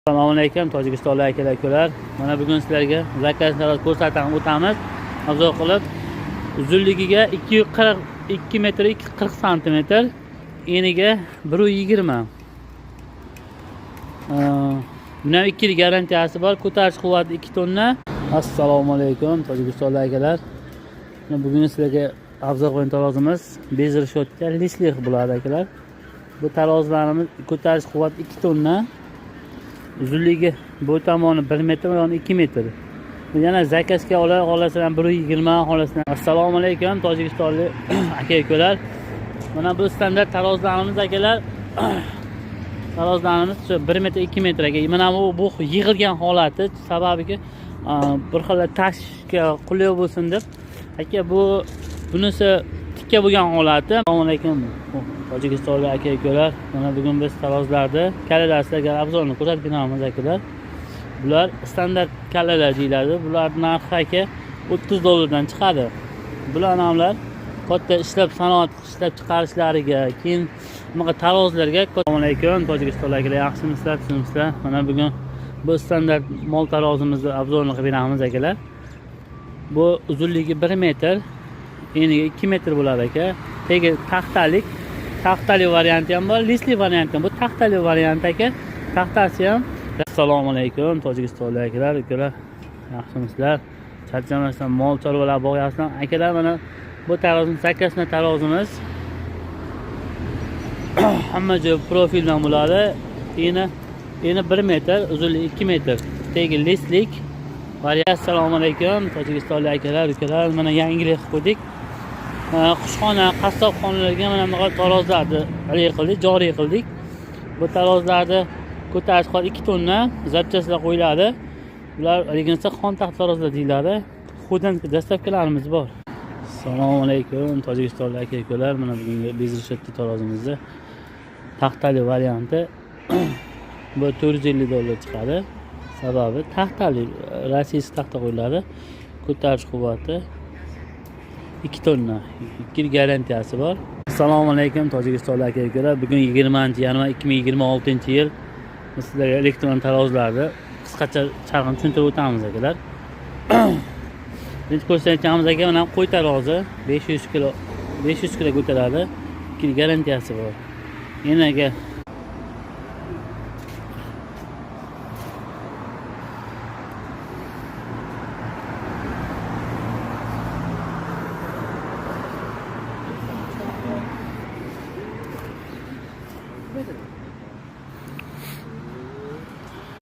Assalomu alaykum, tojikistonlik akalar, ukalar. Mana bugun sizlarga заказ tarozi ko'rsatib o'tamiz. Обзор qilib, uzunligiga 242 metr 240 santimetr, eniga 1.20. Buni ham 2 yil garantiyasi bor. Ko'tarish quvvati 2 tonna. Assalomu alaykum, tojikistonlik akalar. Mana bugun sizlarga обзор qilgan tarozimiz без решетка, лист li bo'ladi, akalar. Bu tarozilarimiz ko'tarish quvvati 2 tonna. Uzunligi bu tomoni 1 metr, bu yoni 2 metr. Yana заказ ga ola xohlasalar 1.20 xohlasalar. Assalomu alaykum, tojikistonlik aka ukalar. Mana bu standart tarozilarimiz, akalar. Tarozilarimiz shu 1 metr, 2 metr, aka. Mana bu yig'ilgan holati, sababiki bir xil tashishga qulay bo'lsin deb. Aka, bu bunisi tikka bo'lgan holati. Assalomu alaykum, tojikistonlik aka ukalar. Mana bugun biz tarozilarni kallalar sizlarga обзор ini ko'rsatib beramiz, akalar. Bular standart kallalar deyiladi. Bular narxi, aka, 30 dollardan chiqadi. Bular namlar katta ishlab, sanoat ishlab chiqarishlariga, keyin bunaqa tarozilarga. Assalomu alaykum, tojikistonlik akalar, yaxshimisizlar, tuzukmisizlar? Mana bugun bu standart mol tarozimizni обзор ini qilib beramiz, akalar. Bu uzunligi 1 metr, eniga 2 metr bo'ladi, aka. Tegi taxtalik, taxtali varianti ham bor, лист li varianti ham. Bu taxtali variant, aka. Taxtasi ham. Assalomu alaykum, tojikistonlik akalar, ukalar, yaxshimisizlar? Charchamasdan mol chorvalar boqyapsizlar, akalar. Mana bu tarozimiz заказ ni tarozimiz. Hamma joy profildan bo'ladi. Eni 1 metr, uzunligi 2 metr. Tegi лист lik. Assalomu alaykum, tojikistonlik akalar, ukalar. Mana yangilik qilib qo'ydik. Qushxona, qassobxonalarga mana bunaqa tarozlarni haligi qildik, joriy qildik. Bu tarozlarni ko'tarish quvvati 2 tonna, запчасть lar qo'yiladi. Bular haligisi xon taxt tarozlar deyiladi. Xudan доставка larimiz bor. Assalomu alaykum, tojikistonlik aka ukalar. Mana bugungi без решетка tarozimizni taxtali varianti, bu 450 dollar chiqadi. Sababi taxtali, российский taxta qo'yiladi. Ko'tarish quvvati 2 tonna, 2 yil garantiyasi bor. Assalomu alaykum, tojikistonlik aka ukalar. Bugun 20 yanvar 2026 yil. Biz sizlarga elektron tarozilarni qisqacha sharhini tushuntirib o'tamiz, akalar. Birinchi ko'rsatganimiz, aka, mana qo'y tarozi, 500 kilo, 500 kilo ko'taradi, 2 yil garantiyasi bor. Yana, aka,